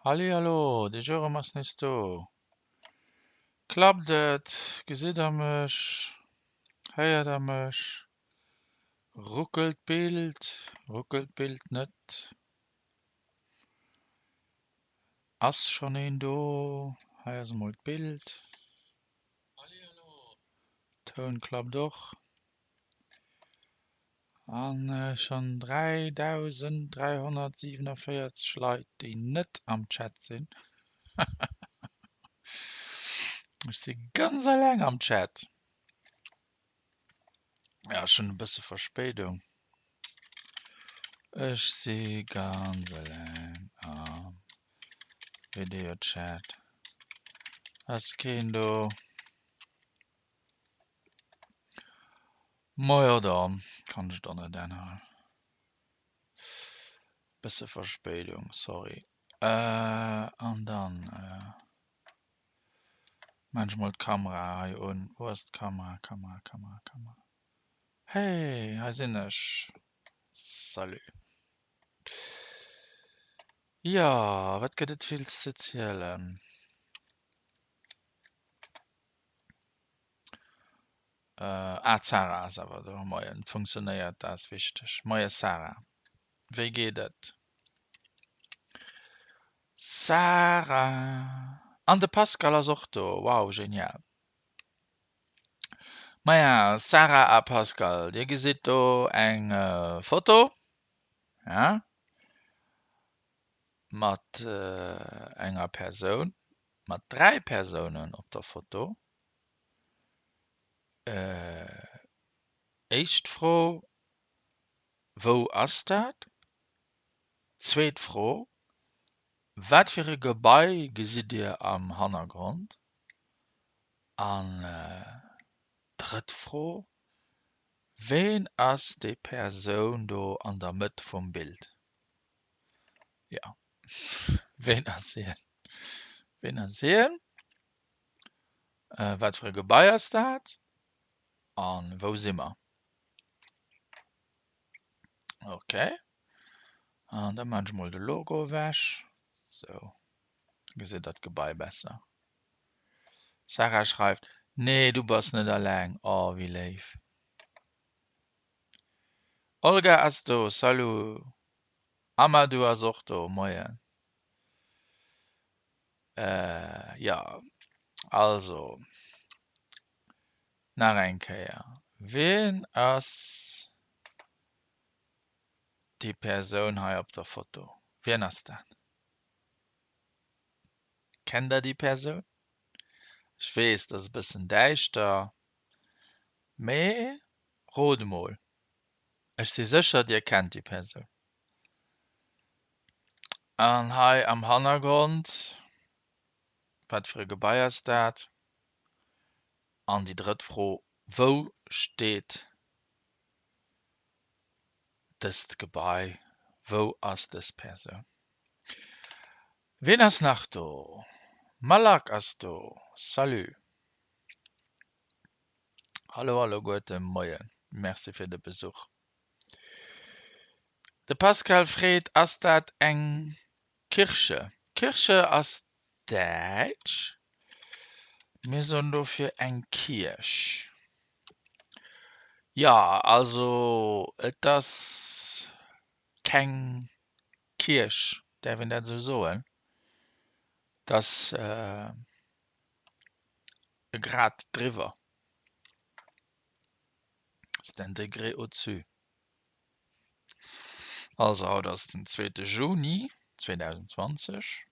Hallihallo, de Jérôme ass nees do. Klappt et? Gesitt der mech? Héiert der mech? Ruckelt d'Bild? Ruckelt d'Bild net? Ass schonn een do? Hei ass emol d'Bild. Toun klappt och. An schonn 3.347 Leit, déi net am Chat sinn. Ech si ganz eleng am Chat. Ja, ech hunn e bësse Verspéidung. Ech si ganz eleng am Videochat. Ass keen do? Majo dann kann ech et och net änneren. Bësse Verspéidung, sorry. An dann maan ech mol d'Kamera hei un. Wou ass d'Kamera? Kamera, Kamera, Kamera. Hey, hei sinn ech. Salut. Jo, wat gëtt et villes ze zielen? Ah, d'Sarah ass awer do. Moien, et funktionéiert, dat ass wichteg. Moie Sarah, wéi geet et? Sarah! An de Pascal ass och do, wow, genial. Maja, Sarah a Pascal, dir gesitt do eng Foto, ja, mat enger Persoun, mat 3 Persounen op der Foto. Éischt Fro, Wou ass dat? Zweet Fro, Wat fir e Gebai gesitt Dir am Hannergrond? An drëtt Fro, Ween ass déi Persoun do an der Mëtt vum Bild? Jo, ween ass hien? Ween ass hien? Wat fir e Gebai ass dat? An wou si mer? Ok. An da maan ech mol de Logo ewech. Sou, da gesitt der d'Gebai besser. Sarah schreift, Nee, du bass net alleng. Oh, wéi léif. Olga ass do, salut. Amadou ass och do, moien. Jo, also nach eng Kéier, Wien ass déi Persoun hei op der Foto? Wien ass dat? Kennt der déi Persoun? Ech weess, et ass e bëssen däischter, mee rot emol. Ech si sécher, dir kennt déi Persoun. An hei am Hannergrond, wat fir e Gebai ass dat? An déi drëtt Fro, Wou steet dëst Gebai? Wou ass dës Persoun? Wien ass nach do? Malak ass do, salut! Hallo alleguerten, moien, merci fir de Besuch. De Pascal freet, Ass dat eng Kirche? Kirche ass däitsch, mir soen dofir eng Kierch. Jo, also et ass keng Kierch, däerf een dat esou soen? Et ass e Grad driwwer. C'est un degré au-dessus. Also haut ass den zweete Juni 2020.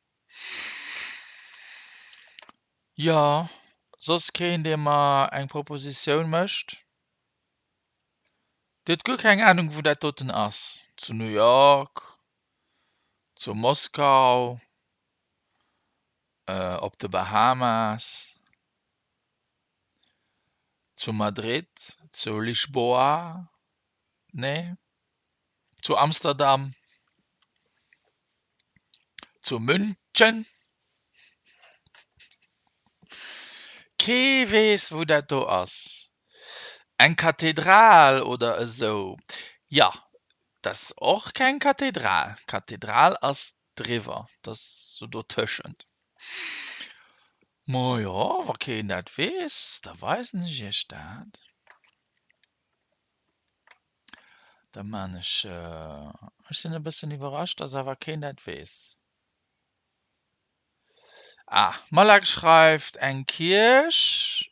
Jo, soss keen dee mer eng Propositioun mécht? Dir hutt guer keng Anung wou dat doten ass? Zu New York? Zu Moskau? Op de Bahamas? Zu Madrid? Zu Lisboa? Nee? Zu Amsterdam? Zu München? Kee weess wou dat do ass. Eng Kathedral oder esou? Jo, dat ass och keng Kathedral. Kathedral ass. driwwer, dat ass sou dotëschent. Majo, wa keen dat weess, da weisen ech iech dat. Da man ech, ech sinn e bëssen iwwerrascht, dass awer keen dat weess. Ah, Malak schreift, eng Kierch,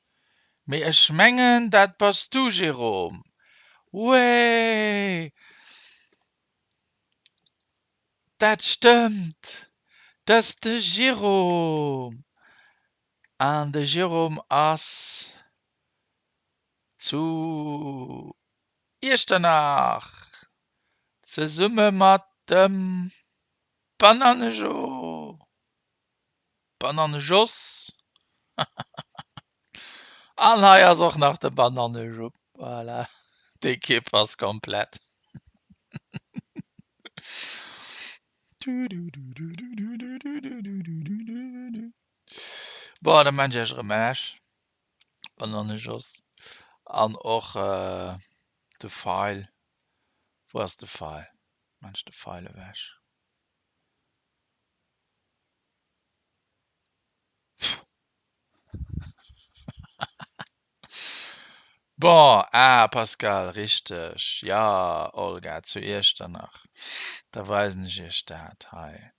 mee ech mengen dat bass du Jérôme. Wee! Dat stëmmt, dat ass de Jérôme. An de Jérôme ass zu Iechternach zesumme mat dem Banannejo! Banannejos! An hei ass och nach de Banannejupp. Voilà, d'Ekipp ass komplett. Bon, da maan ech iech erëm ewech. Banannejos. An och de Feil. Wou ass de Feil? Maan ech de Feil ewech. Bon, ah Pascal, richteg, jo Olga, zu Iechternach, da weisen ech iech dat hei.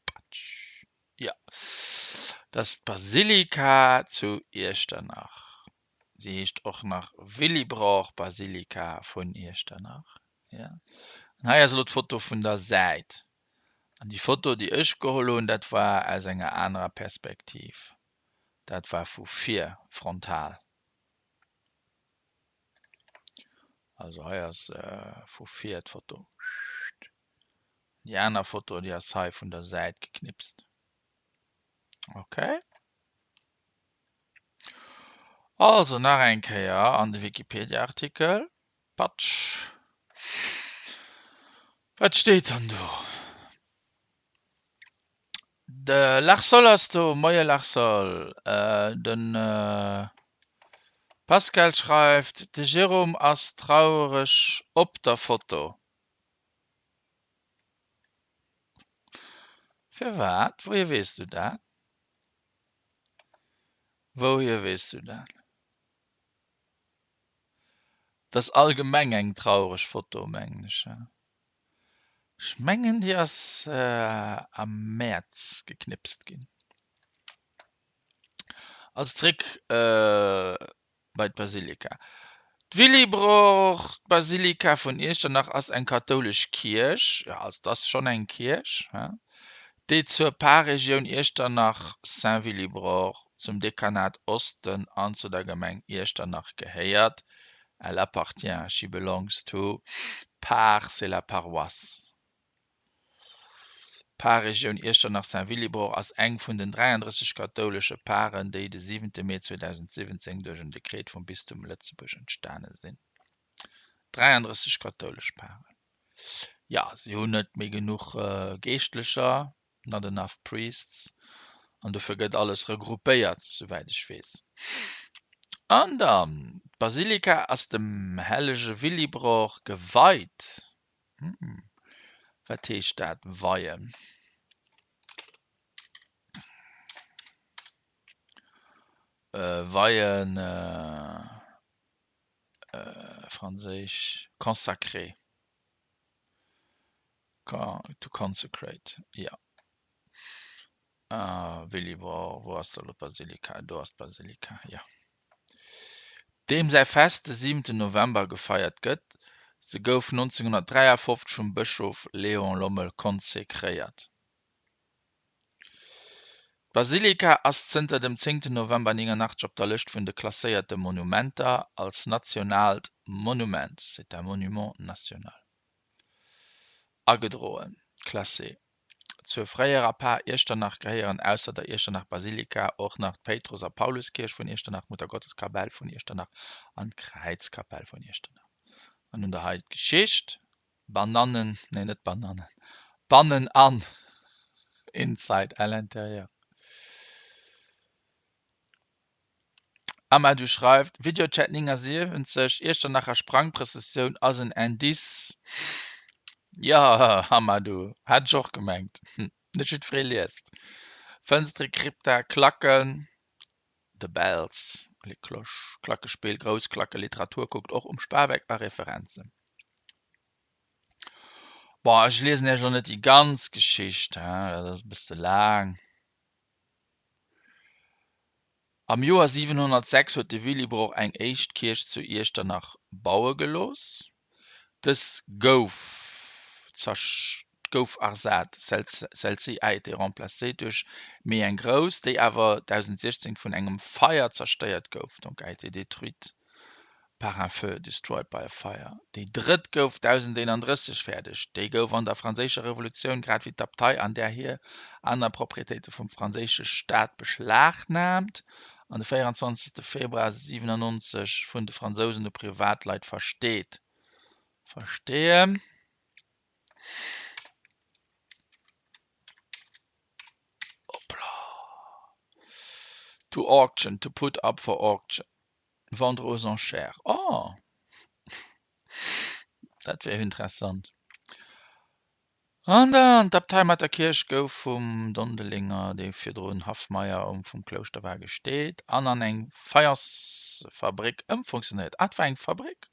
Patsch, jo, dat ass d'Basilika zu Iechternach. Si heescht och nach Willibrord-Basilika vun Iechternach. Ja. An hei ass elo d'Foto vun der Säit. An déi Foto, déi ech geholl hunn, dat war aus enger anerer Perspektiv. Dat war vu vir, frontal. Also hei ass vu vir d'Foto. Déi aner Foto, déi ass hei vun der Säit geknipst. Okay. Also nach eng Kéier an de Wikipedia-Artikel. Patsch. Wat steet dann do? De Larsol ass do. Moie Larsol. De Pascal schreift, de Jérôme ass traureg op der Foto. Firwat? Wouhier weess du dat? Wouhier weess du dat? Et ass allgemeng eng traureg Foto mengen ech. Ech mengen déi ass am Mäerz geknipst ginn. Also zréck bei d'Basilika. D'Willibrord-Basilika vun Iechternach ass eng kathoulesch Kierch, jo also et ass schonn eng Kierch, déi zur Parregioun Iechternach-Saint-Willibrord, zum Dekanat Osten an zu der Gemeng Iechternach gehéiert, elle appartient, she belongs to, Par, c'est la paroisse. D'Parregioun Iechternach-Saint-Willibrord ass eng vun den 33 kathoulesche Paren, déi de 7 Mee 2017 duerch en Dekret vum Bistum Lëtzebuerg entstane sinn. 33 kathoulesch Paren. Jo, si hunn net méi genuch Geeschtlecher, not enough priests, an dofir gëtt alles regroupéiert, souwäit ech weess. An dann, d'Basilika ass dem hellege Willibrord geweit. Wat heescht dat, weien? Weien, franséisch consacrer, to consecrate, jo. Willibrord, wou ass elo d'Basilika? Do ass d'Basilika, jo. Deem säi Fest de siwenten November gefeiert gëtt. Se gouf 1953 vum Bëschof Léon Lommel konsekréiert. D'Basilika ass zënter dem zéngten November 89 op der Lëscht vun de klasséierte Monumenter als nationaalt Monument, c'est un monument national, agedroen, classé. Zur fréierer Par Iechternach gehéieren ausser der Iechternach-Basilika och nach d'Péitrus a Pauluskierch vun Iechternach, d'Muttergotteskapell vun Iechternach an d'Kräizkapell vun Iechternach. Dann hunn der hei d'Geschicht, Banannen, nee net Banannen, bannen an, inside, à l'intérieur. Amadou schreift, Videochat 79, Iechternacher Sprangprëssessioun ass en Indice. Jo, Hamadou, hat ech och gemengt. Net jiddweree liest. Fënstere, Krypta, Klacken, the bells, les cloches, Klackespill, grouss Klacke, Literatur kuckt och um Spaweck a Referenzen. Bon, ech liesen Iech elo net déi ganz Geschicht, dat ass e bësse laang. Am Joer 706 huet de Willibrord eng éischt Kierch zu Iechternach baue gelooss. Dës gouf gouf ersat, celle-ci a été remplacée duerch méi eng grouss, déi awer 1016 vun engem Feier zerstéiert gouf, donc a été détruite par un feu, destroyed by a fire. Déi drëtt gouf 1031 fäerdeg. Déi gouf an der Franséischer Revolutioun, grad wéi d'Abtei an där hir aner Proprietéite vum franséische Staat beschlagnaamt an de 24 Februar 97 vun de Fransousen u Privatleit versteet. Versteeë. Hoppla. To auction, to put up for auction. Vendre aux enchères. Oh! Dat wär interessant. An dann, d'Abtei mat der Kierch gouf vum Dondelinger, dee virdrun Haffmeier um vum Klouschter war, gesteet an an eng Faïencefabrick ëmfonctionnéiert. Ah, et war eng Fabrick?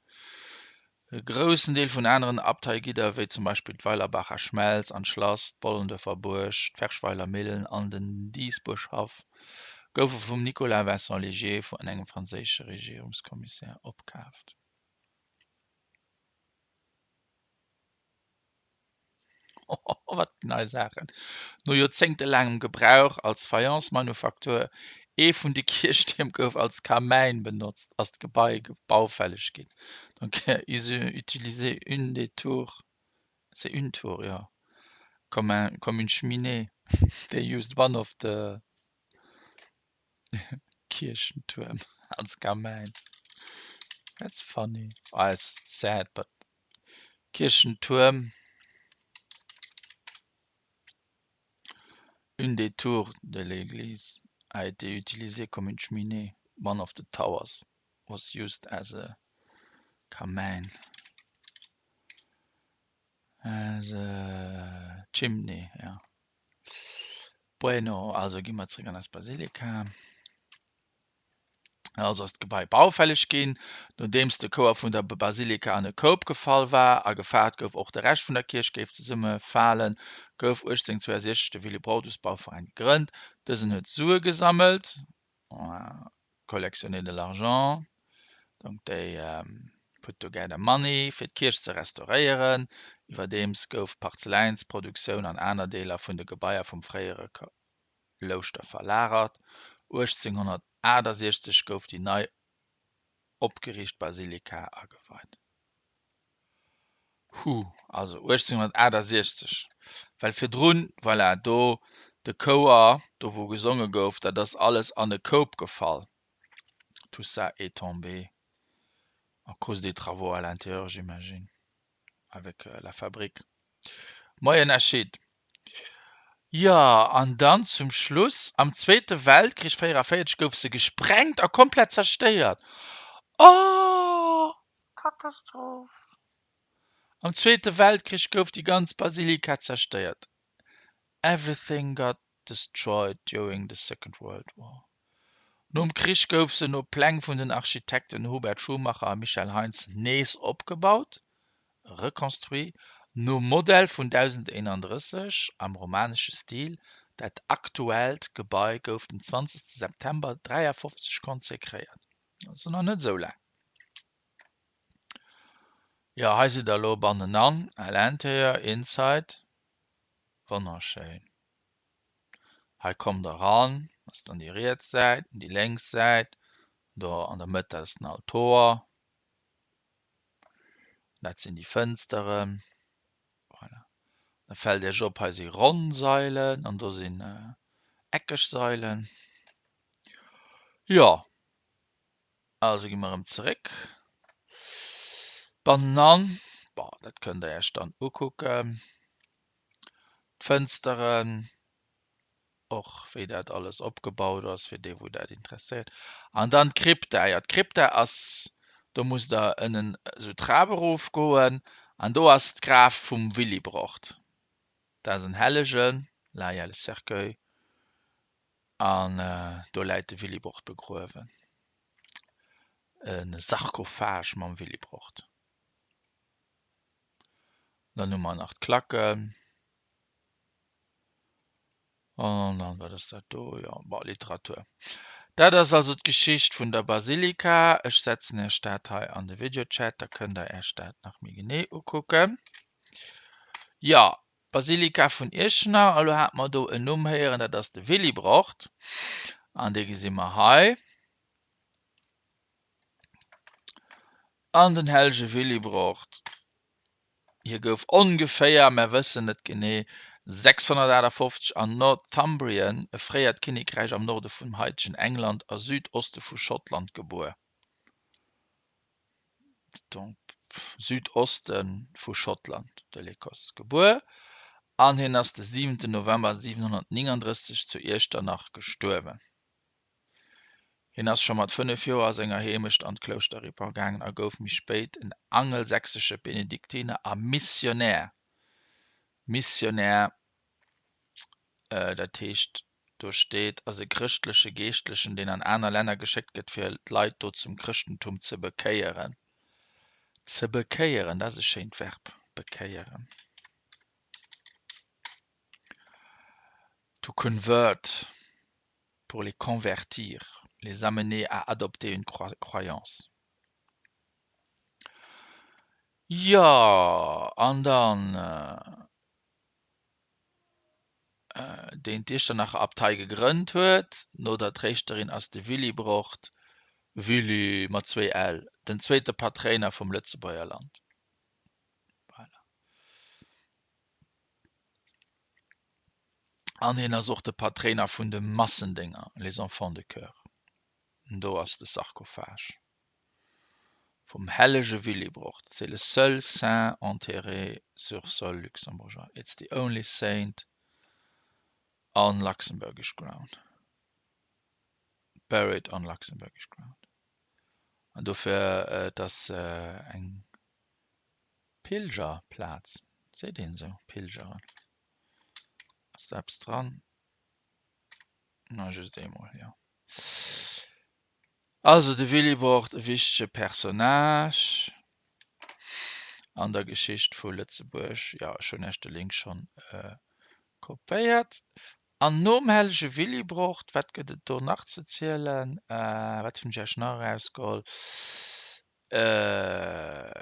E groussen Deel vun aneren Abteigidder, wéi zum Beispill d'Weilerbacher Schmelz an d'Schlass, d'Bollenduerfer Buerg, d'Ferschweiler Millen an den Diesbuerghaff, goufe vum Nicolas Vincent Légier vun engem franséische Regierungskommissär opkaaft. Wat nei Saachen! No joerzéngtelaangem Gebrauch als Faïence-Manufaktur, ee vun de Kierchtierm gouf als Kamäin benotzt, ass d'Gebai baufälleg ginn. Donc ils ont utilisé une des tours, c'est une tour, jo, comme un, comme une cheminée, they used one of the Kierchentuerm als Kamäin. That's funny, well it's sad, but Kierchentuerm, une des tours de l'église a été utilisée comme une cheminée, one of the towers was used as a Kamäin, as a chimney, ja. Bueno, also gi mer zréck an eis Basilika. Also ass d'Gebai baufälleg ginn, nodeems de Chouer vun der Basilika an e Koup gefall war a gefaart gouf, och de Rescht vun der Kierch géif zesumme falen, gouf 1862 de Willibrordus-Bauveräin gegrënnt. Dësen huet Sue gesammelt, collectionner de l'argent, donc they put together money, fir d'Kierch ze restauréieren. Iwwerdeems gouf d'Parzeläinsproduktioun an aner Deeler vun de Gebaier vum fréiere Louschter verlagert. 1868 gouf déi nei opgeriicht Basilika ageweit. Huh, also 1868, well virdrun, voilà, do de Chouer, do wou gesonge gouf, dat ass alles an e Koup gefall. Tout ça est tombé à cause des travaux à l'intérieur, j'imagine, avec la fabrique. Moien Achid. Jo, an dann zum Schluss, am Zweete Weltkrich 44 gouf se gesprengt a komplett zerstéiert. Oh! Katastroph! Am Zweete Weltkrich gouf déi ganz Basilika zerstéiert. Everything got destroyed during the Second World War. Nom Krich gouf se no Pläng vun den Architekten Hubert Schumacher a Michel Heintz nees opgebaut, reconstruit, nom Modell vun 1031 am romanesche Stil. Dat aktuellt Gebai gouf den 20 September 53 konsekréiert, also nach net esou laang. Jo, hei sidd der elo bannenan, à l'intérieur, inside, wonnerschéin. Hei kommt der eran, dat ass dann déi riets Säit, déi lénks Säit, do an der Mëtt dat ass den Altor, dat sinn déi Fënsteren, voilà. Da fält Iech op, hei si ronn Sailen an do sinn eckeg Sailen. Jo, also gi mer erëm zeréck bannenan, bon dat kënnt der Iech dann ukucken. D'Fënsteren, och wéi dat alles opgebaut ass, fir déi wou dat interesséiert. An dann d'Krypta, jo d'Krypta ass, do musst der ënnen esou d'Trap erof goen An do ass d'Graf vum Willibrord. Dat ass en Hellegen, là il y a le cercueil, an do läit de Willibrord begruewen. E Sarkophage mam Willibrord. Dann hu mer nach d'Klacken. An dann, wat ass dat do? Jo, bon, Literatur. Dat ass also d'Geschicht vun der Basilika. Ech setzen Iech dat hei an de Videochat, da kënnt der Iech dat nach méi genee ukucken. Jo, Basilika vun Iechternach. Elo hate mer do en Numm héieren, dat ass de Willibrord. An dee gesi mer hei. An den hellege Willibrord. Hie gouf ongeféier, mer wëssen net genee, 658 an Northumbrien, e fréiert Kinnekräich am Norde vum haitegen England a Südoste vu Schottland gebuer. Donc Südoste vu Schottland, de l'Écosse, gebuer an hien ass de 7 November 739 zu Iechternach gestuerwen. Hien ass scho mat 5 Joer a senger Heemecht an d'Klouschter Ripon gaangen a gouf méi spéit en angelsächsesche Benediktiner a Missionär. Missionär, dat heescht, do steet, ass e chrëschtleche Geeschtlechen, deen an aner Länner geschéckt gëtt, fir d'Leit do zum Chrëschtentum ze bekéieren. Ze bekéieren, dat ass e schéint Verb, bekéieren. To convert. pour les convertir, les amener à adopter une croyance. Jo, an dann deen d'Iechternacher Abtei gegrënnt huet. No der Tréischterin ass de Willibrord, Willi mat zwéi L, den zweete Patréiner vum Lëtzebuerger Land. Voilà. An hien ass och de Patréiner vun de Massendénger, les enfants de chœur. Do ass de Sarkophage vum hellege Willibrord. C'est le seul saint enterré sur sol luxembourgeois. It's the only saint on luxembourgish ground. Buried on luxembourgish ground. An dofir, et ass eng Pilgerplaz, seet een esou, Pilgeren? Ass da eppes dran? Na, just eemol, jo. Also de Willibrord, e wichtege Personnage an der Geschicht vu Lëtzebuerg. Jo, ech hunn Iech de Link schonn kopéiert. An nom hellege Willibrord, wat gëtt et do nach ze zielen? Wat hunn ech Iech nach erausgeholl?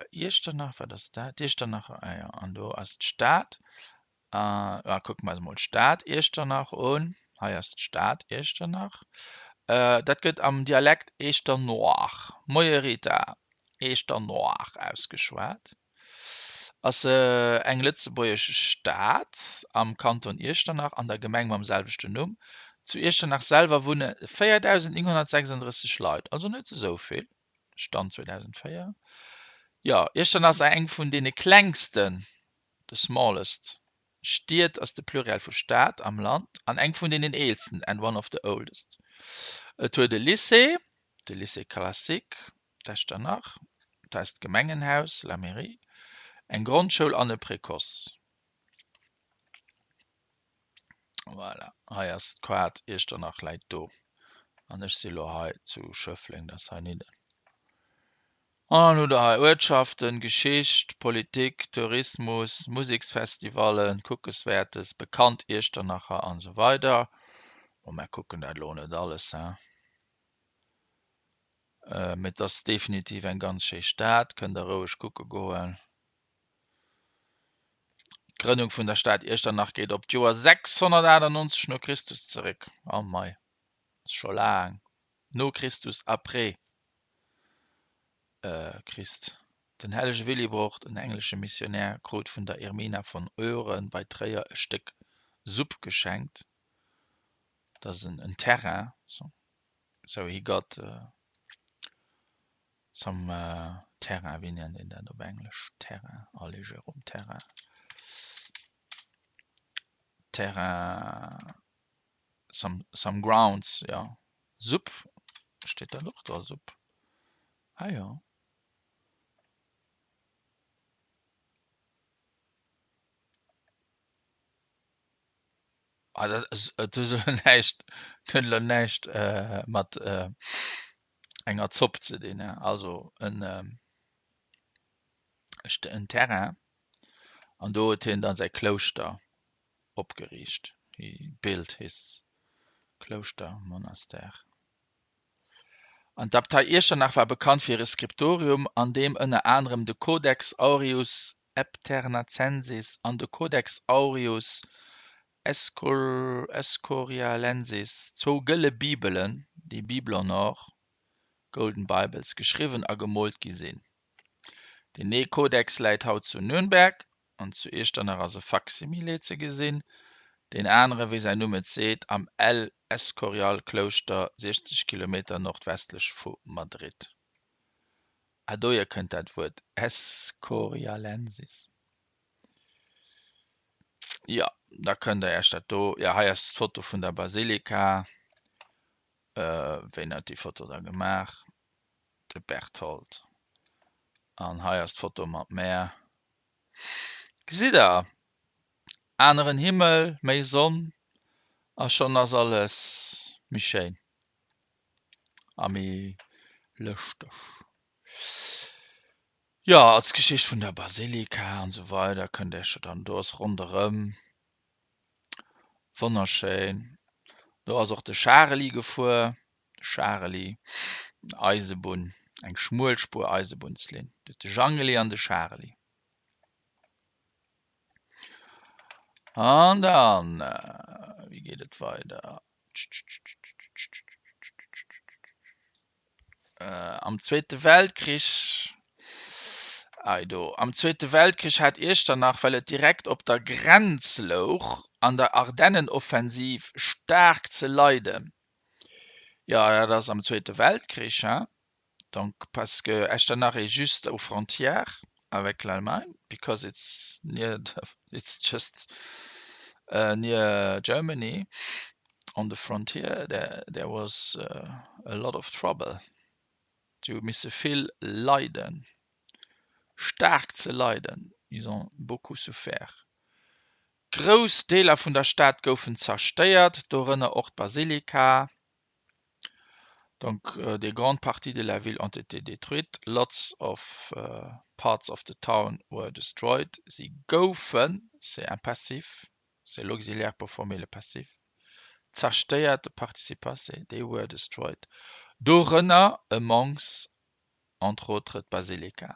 Iechternach, wat ass dat? Iechternach, ah jo, an do ass d'Stad. Ah, kucke mer eis emol d'Stad Iechternach un. Hei ass d'Stad Iechternach. Dat gëtt am Dialekt Eechternoach, Moie Rita, Eechternoach ausgeschwat. Ass eng lëtzebuergesch Stad am Kanton Iechternach an der Gemeng mam selwechten Numm. Zu Iechternach selwer wunne 4.936 Leit, also net esou vill. Stand 2004. Jo, Iechternach ass eng vun deene klengsten, the smallest, Stied, ass de Pluriel vu Stad, am Land an eng vun deenen eelsten, and one of the oldest. Et huet e Lycée, de Lycée classique d'Echternach, dat ass d'Gemengenhaus, la mairie, eng Grondschoul an e Précoce. Voilà, hei ass d'Quart, Iechternach läit do. An ech si lo hei zu Schëffleng, dat ass heinidden. An dann hutt der hei Uertschaften, Geschicht, Politik, Tourismus, Museksfestivallen, Kuckeswäertes, bekannt Iechternacher an esou weider. Bon, mär kucken dat elo net alles, hein. Mee et ass definitiv eng ganz schéi Stad, kënnt der roueg kucke goen. D'Grënnung vun der Stad Iechternach geet op d'Joer 698 no Christus zeréck. Oh mei, ass scho laang no Christus, après Christ. Den hellege Willibrord, en englesche Missionär, krut vun der Irmina von Oeren bei Tréier e Stéck Supp geschenkt, dat ass en Terrain, so he got Some Terrain, wéi nennt een dat op Englesch? Terrain, allez Jérôme, Terrain. Terrain, some, some grounds, ja. Supp, steet dat och dra, Supp? Ah jo. Ah, dat ass, et huet elo näischt, huet elo näischt mat enger Zopp ze dinn, also en en Terrain an do huet hien dann säi Klouschter opgeriicht. He built his Klouschter, monastère. An d'Abtei Iechternach war bekannt fir hire Skriptorium, an deem ënner anerem de Codex Aureus Epternacensis an de Codex Aureus Escorialensis, zwou gëlle Bibelen, déi Bible en or, Golden Bibles, geschriwwen a gemoolt gi sinn. Deen ee Codex läit haut zu Nürnberg an zu Iechternach ass e Faksimile ze gesinn, deen anere, wéi säin Numm et seet, am El Escorial-Klouschter, 60 Kilometer nordwestlech vu Madrid. Ah, dohier kënnt dat Wuert Escorialensis. Jo, da kënnt der Iech dat do, jo, hei ass d'Foto vun der Basilika. Ween huet déi Foto da gemaach? De Berthold. An hei ass d'Foto mat mär. Gesitt der? Aneren Himmel, méi Sonn a schonn ass alles méi schéin a méi lëschteg. Jo, als Geschicht vun der Basilika an esou weider kënnt Iech jo dann, do ass ronderëm wonnerschéin. Do ass och de Chareli gefuer, de Chareli, Eisebunn, eng Schmuelspuer-Eisebunnslinn, de Jangeli an de Chareli. An dann, wéi geet et weider? Am Zweete Weltkrich, ei do, am Zweete Weltkrich hat Iechternach, well et direkt op der Grenz louch, an der Ardennenoffensiv staark ze leiden. Jo, dat ass am Zweete Weltkrich, hein? Donc parce que Echternach est juste aux frontières avec l'Allemagne because it's near the, it's just uh, near Germany on the frontier there, there was uh, a lot of trouble. Si hu misse vill leiden, staark ze leiden, ils ont beaucoup souffert. Grouss Deeler vun der Stad goufen zerstéiert, dorënner och d'Basilika. Donc des grandes parties de la ville ont été détruites, lots of parts of the town were destroyed. Si goufen, c'est un passif, c'est l'auxiliaire pour former le passif, zerstéiert, de participe passé, they were destroyed, dorënner, amongst, entre autres, d'Basilika.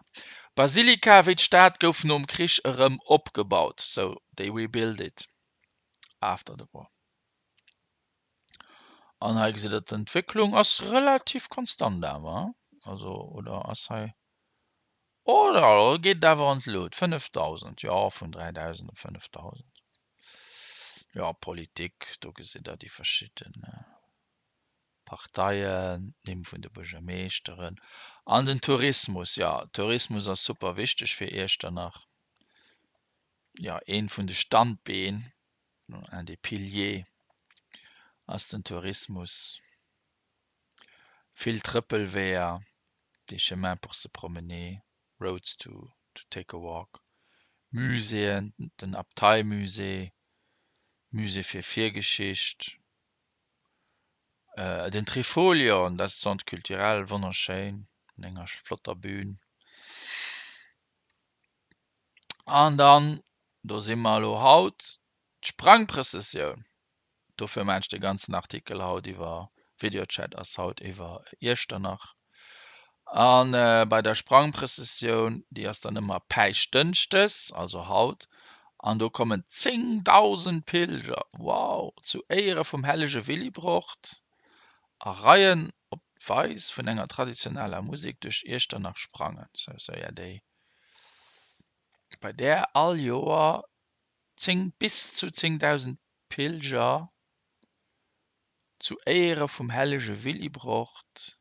D'Basilika wéi d'Stad gouf nom Krich erëm opgebaut, so they rebuilt it after the war. An hei gesitt der d'Entwécklung ass relativ konstant awer, also oder ass hei, oder geet et awer an d'Lut, 5.000, jo vun 3.000 op 5.000. Jo Politik, do gesitt der déi verschidde Parteien, d'Nimm vun de Buergermeeschteren an den Tourismus. Jo Tourismus ass super wichteg fir Iechternach, jo eent vun de Standbeen Un des piliers ass den Tourismus. Vill Trëppelweeër, des chemins pour se promener, roads to to take a walk, Muséeën, den Abteimusée, Musée fir Virgeschicht, den Trifolion, dat ass d'Centre culturel, wonnerschéin, mat enger flotter Bühn. An dann, do si mer elo haut, d'Sprangprëssessioun. Dofir maachen ech de ganzen Artikel haut iwwer Videochat ass haut iwwer Iechternach. A bei der Sprangprëssessioun, déi ass dann ëmmer Päischtdënschdes, also haut, an do kommen 10.000 Pilger, wow, zu Éiere vum hellege Willibrord a Reien op d'Weis vun enger traditioneller Musek duerch Iechternach sprangen. Sou, sou, ja, déi bei där all Joer 10 bis zu 10.000 Pilger zu Éiere vum hellege Willibrord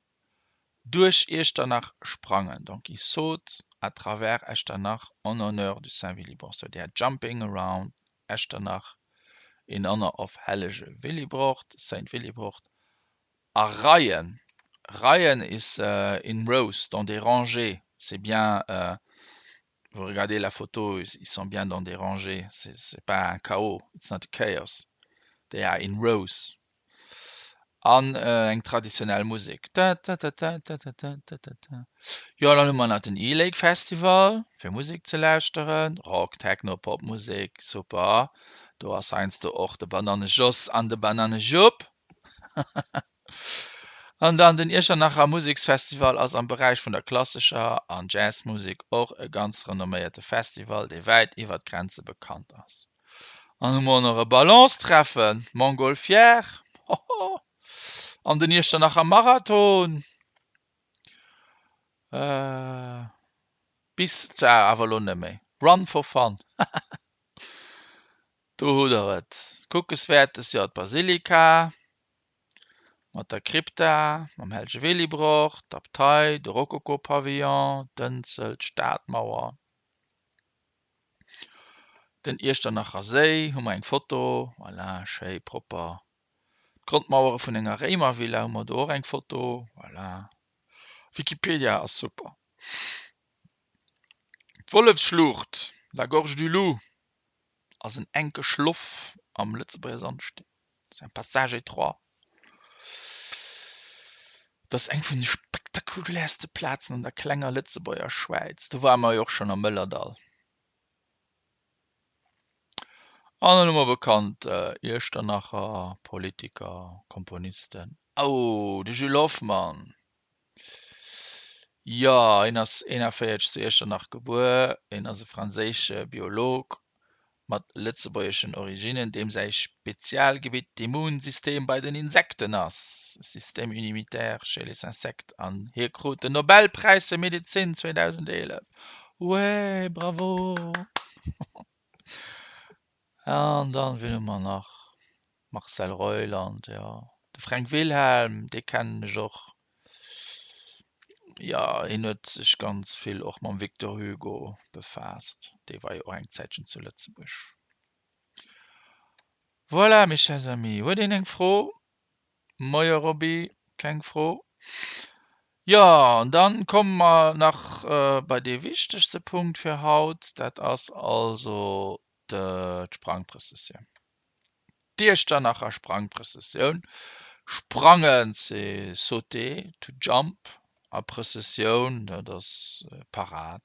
duerch Iechternach sprangen. Donc ils sautent à travers Echternach en honneur du Saint Willibrord. So they are jumping around Echternach in honor of hellege Willibrord, Saint Willibrord. A Reien, Reien is in rows, dans des rangées, c'est bien vous regardez la photo, ils sont bien dans des rangées, c'est pas un chaos, it's not a chaos. They are in rows. An eng traditionell Musek. Jo, dann hu mer nach den E-Lake Festival, fir Musek ze lauschteren. Rock, Techno, Popmusek, super. Do ass heiansdo och de Bananne Jos an de Bananne Jupp. An dann den Iechternacher Museksfestival ass am Beräich vun der klassescher an Jazzmusek och e ganz renomméierte Festival, dee wäit iwwer d'Grenze bekannt ass. An hu mer och nach e Ballonstreffen, Montgolfière, hoho, an den Iechternacher Marathon. Bis zwar awer elo net méi. Run for fun, haha. Do hutt der et. Kuckeswäertes, jo, d'Basilika mat der Krypta, mam Hellege Willibrord, d'Abtei, de Rokoko-Pavillon, d'Ënsel, d'Stadmauer. Den Iechternacher Séi, hu mer eng Foto, voilà, schéi propper. D'Grondmauere vun enger Réimervilla hu mer do och eng Foto, voilà. Wikipedia ass super. D'Wollefsschlucht, la Gorge du Loup, ass en enke Schloff am Lëtzebuerger Sandsteen. C'est un passage étroit. Dat ass eng vun de spektakuläerste Plazen an der klenger Lëtzebuerger Schwäiz. Do ware mer jo och schonn am Mëllerdall. An dann hu mer bekannt Iechternacher Politiker, Komponisten. Oh, de Jules Hoffmann! Jo, hien ass 41 zu Iechternach gebuer. Hien ass e franséische Biolog mat lëtzebuergeschen Originnen, deem säi Spezialgebitt d'Immunsystem bei den Insekten ass, Système immunitaire chez les insectes, an hie krut den Nobelpräis fir Medezin 2011. Wee, bravo! An dann, wien hu mer nach? Marcel Reuland, jo. De Fränk Wilhelm, dee kennen ech och. Jo, hien huet sech ganz vill och mam Victor Hugo befaasst. Dee war jo och eng Zäitchen zu Lëtzebuerg. Voilà, mes chers amis, huet een eng Fro? Moie Robby, keng Fro? Jo, an dann komme mer nach bei dee wichtegste Punkt fir haut, dat ass also d'Sprangprëssessioun. D'Iechternacher Sprangprëssessioun, sprangen, c'est sauter, to jump, a Prëssessioun, dat ass Parade.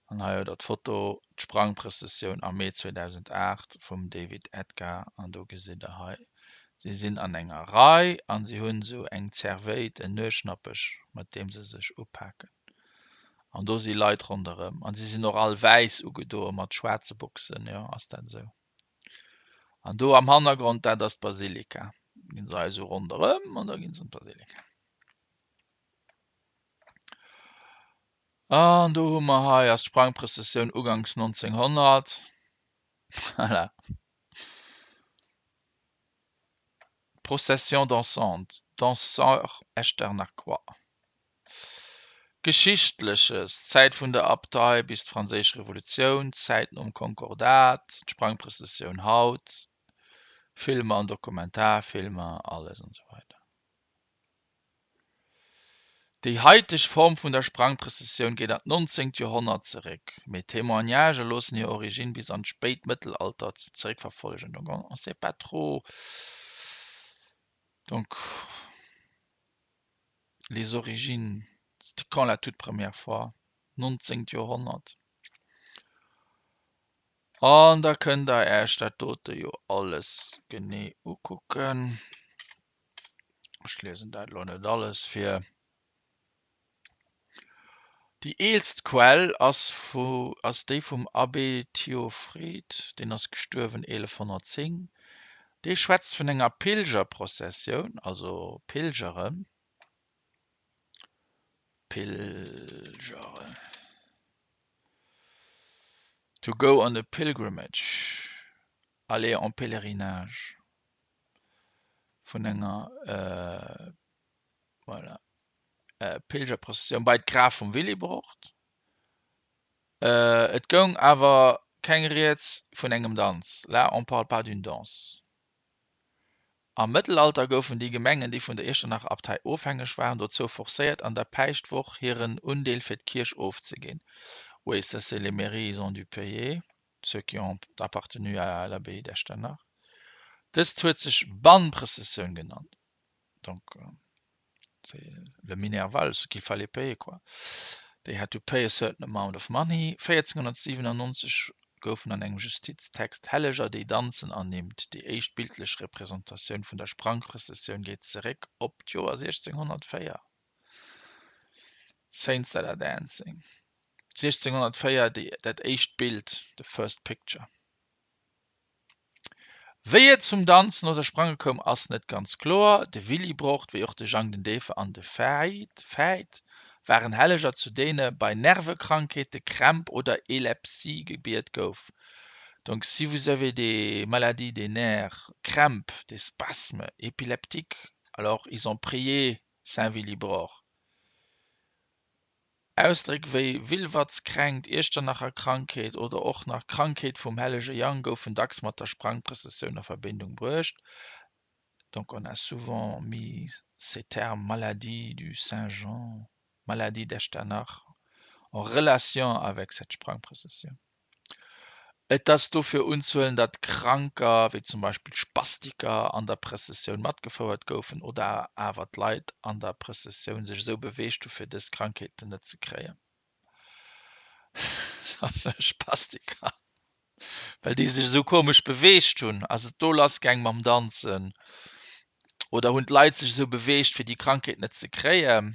An hei hutt der d'Foto, d'Sprangprëssessioun am Mee 2008 vum David Edgar an do gesitt der hei, si sinn an enger Rei an si hunn esou eng Zervéit, en Nueschnappech, mat deem se sech upaken. An do si Leit ronderëm an si sinn och all wäiss ugedoe mat schwaarze Boxen, jo ass dat esou. An do am Hannergrond, dat ass d'Basilika. Ginn se hei esou ronderëm an da ginn se an d'Basilika. An do hu mer hei ass d'Sprangprëssessioun uganks 1900. Voilà. Procession dansante, Danseurs Echternachois. Geschichtleches, Zäit vun der Abtei bis d'Franséisch Revolutioun, Zäit nom Konkordat, d'Sprangprëssessioun haut, Filmer an Dokumentarfilmer, alles an esou weider. Déi haiteg Form vun der Sprangprëssessioun geet an d'nonzéngt Joerhonnert zeréck, mee Témoignagë loossen hir Originn bis an d'spéit Mëttelalter zeréckverfollegen, donc on sait pas trop donc les origines, c'était quand la toute première fois? Nonzéngt Joerhonnert. An da kënnt der Äech dat dote jo alles genee ukucken. Ech liesen dat elo net alles vir. Déi eelst Quell ass vu ass déi vum Abbé Theophrid, deen ass gestuerwen 1110. Dee schwätzt vun enger Pilgerprozessioun, also Pilgeren, Pilgeren, to go on a pilgrimage, aller en pèlerinage. vun enger voilà, Pilgerprozessioun bei d'Graf vum Willibrord. Et goung awer keng Rieds vun engem Danz, là on parle pas d'une danse. Am Mëttelalter goufen déi Gemengen, déi vun der Iechternacher Abtei ofhängeg waren, dozou forcéiert, an der Päischtwoch hiren Undeel fir d'Kierch ofzeginn. Oui, ça c'est les mairies, ils ont dû payer. Ceux qui ont appartenu à l'abbaye d'Echternach. Dëst huet sech Bannprëssessioun genannt. Donc c'est le Minerval, ce qu'il fallait payer quoi. They had to pay a certain amount of money. 1497 goufen an engem Justiztext Helleger déi danzen ernimmt. Déi éischt bildlech Representatioun vun der Sprangprëssessioun geet zeréck op d'Joer 1604. Saints that are dancing. 1604 déi dat éischt Bild, the first picture. Wéi et zum Danzen oder Sprange koum ass net ganz kloer. De Willibrord, wéi och de Jang den Deefer an de Väit waren Helleger zu deene bei Nervekrankheete, Krämp oder Elepsie gebiet gouf. Donc si vous avez des maladies des nerfs, Krämp, des spasmes épileptiques, alors ils ont prié Saint Willibrord. Ausdréck wéi Wilwertskränkt, Iechternacher Krankheet oder och nach Krankheet vum Hellege Jang goufen dacks mat der Sprangprëssessioun a Verbindung bruecht. Donc on a souvent mis ces termes maladie du Saint Jean, maladie d'Echternach en relation avec cette Sprangprëssessioun. Et ass dofir unzehuelen, datt Kranker, wéi zum Beispill Spastiker, an der Prëssessioun matgefouert goufen oder awer d'Leit an der Prëssessioun sech esou beweegt hu fir dës Krankheeten net ze kréien. Spastiker, well déi sech esou komesch beweegt hunn. Ass et do lass gaang mam Danzen oder hunn d'Leit sech esou beweegt fir déi Krankheet net ze kréien?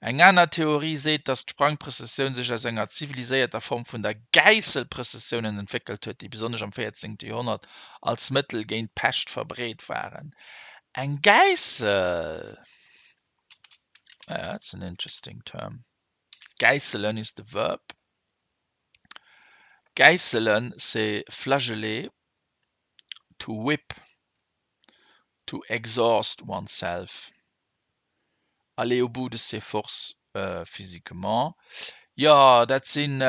Eng aner Theorie seet, datt d'Sprangprëssessioun sech aus enger ziviliséierter Form vun der Gäisselprëssessiounen entwéckelt huet, déi besonnesch am 14. Joerhonnert als Mëttel géint d'Pescht verbreet waren. Eng Gäissel, that's an interesting term. Gäisselen is the verb. Gäisselen, c'est flageller, to whip, to exhaust oneself. Aller au bout de ses forces physiquement. Jo, dat sinn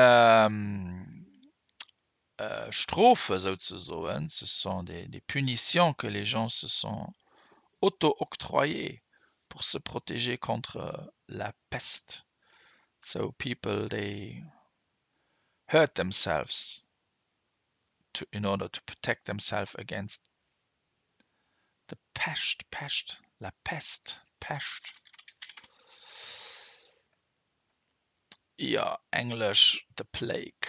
Strofe souzesoen, ce sont des punitions que les gens se sont auto-octroyées pour se protéger contre la peste. So people they hurt themselves to in order to protect themselves against De Pescht, Pescht, la peste, Pescht. Jo, englesch the plague.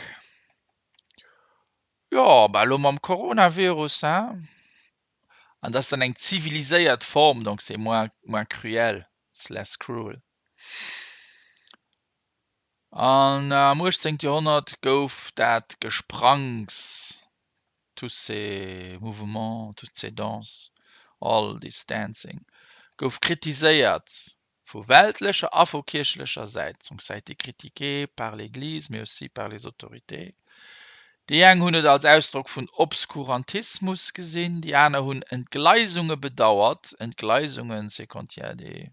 Jo, bah elo mam Coronavirus, hein? An dat ass dann eng ziviliséiert Form, donc c'est moins, moins cruel, it's less cruel. An am 18. Joerhonnert gouf dat Gesprangs tous ces mouvements, toutes ces danses, all this dancing, gouf kritiséiert vu weltlecher a vu kierchlecher Säit, donc ça a été critiqué par l'Église mais aussi par les autorités. Déi eng hunn et als Ausdrock vun Obskurantismus gesinn, déi aner hunn Entgleisunge bedauert, Entgleisungen, c'est quand il y a des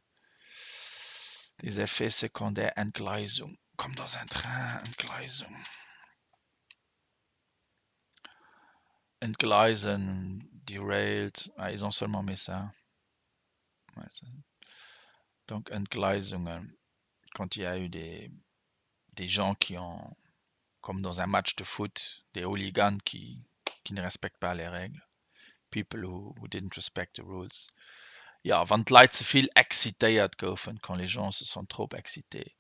des effets secondaires, Entgleisung, comme dans un train, Entgleisung. Entgleisen, derailed, ah, ils ont seulement mis ça. Donc Entgleisungen, quand il y a eu des, des gens qui ont, comme dans un match de foot, des hooligans qui, qui ne respectent pas les règles, people who, who didn't respect the rules. Ja, wann d'Leit ze vill excitéiert goufen, quand les gens se sont trop excités.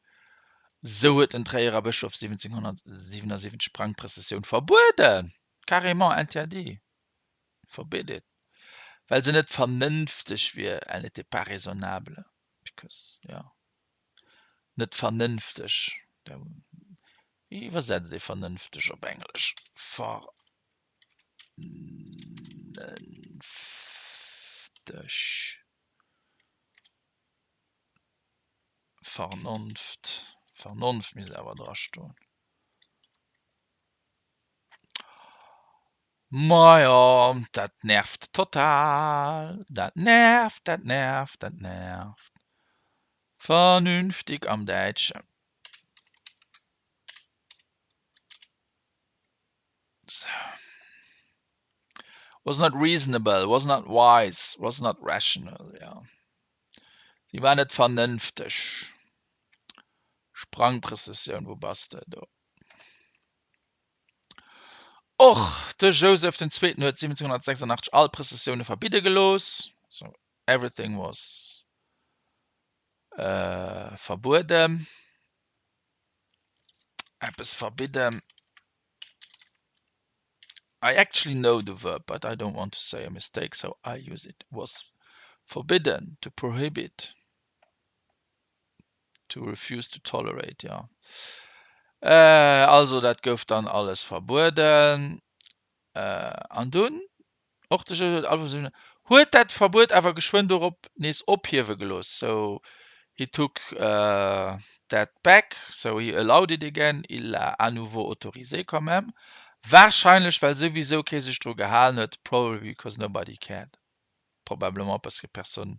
Sou huet den Tréierer Bëschof 1777 d'Sprangprëssessioun verbueden, carrément interdit, forbid it, well se net vernënfteg wier, elle n'était pas raisonnable, because, jo, net vernënfteg, wéi iwwersetzt ee vernënfteg op Englesch? Vernënfteg. Vernonft, Vernonft misst awer dra stoen. Majo, dat nervt total, dat nervt, dat nervt, dat nervt. Vernünftig am Däitschen. Sou. Was not reasonable, was not wise, was not rational, jo. Si war net vernënfteg. Sprangprëssessioun, wou bass de? Do. Och de Joseph den Zweeten huet 1786 all Prëssessioune verbidde gelooss, so everything was verbueden, eppes verbidden. I actually know the verb, but I don't want to say a mistake, so I use it. Was forbidden, to prohibit. To refuse to tolerate, jo. Also dat gouf dann alles verbueden. An dunn, och de Joseph huet dat Verbuet awer geschwënn dorop nees ophiewe gelooss, so he took that back, so he allowed it again, il l'a à nouveau autorisé quand même, warscheinlech well souwisou kee sech dru gehalen huet, probably because nobody cared. Probablement parce que personne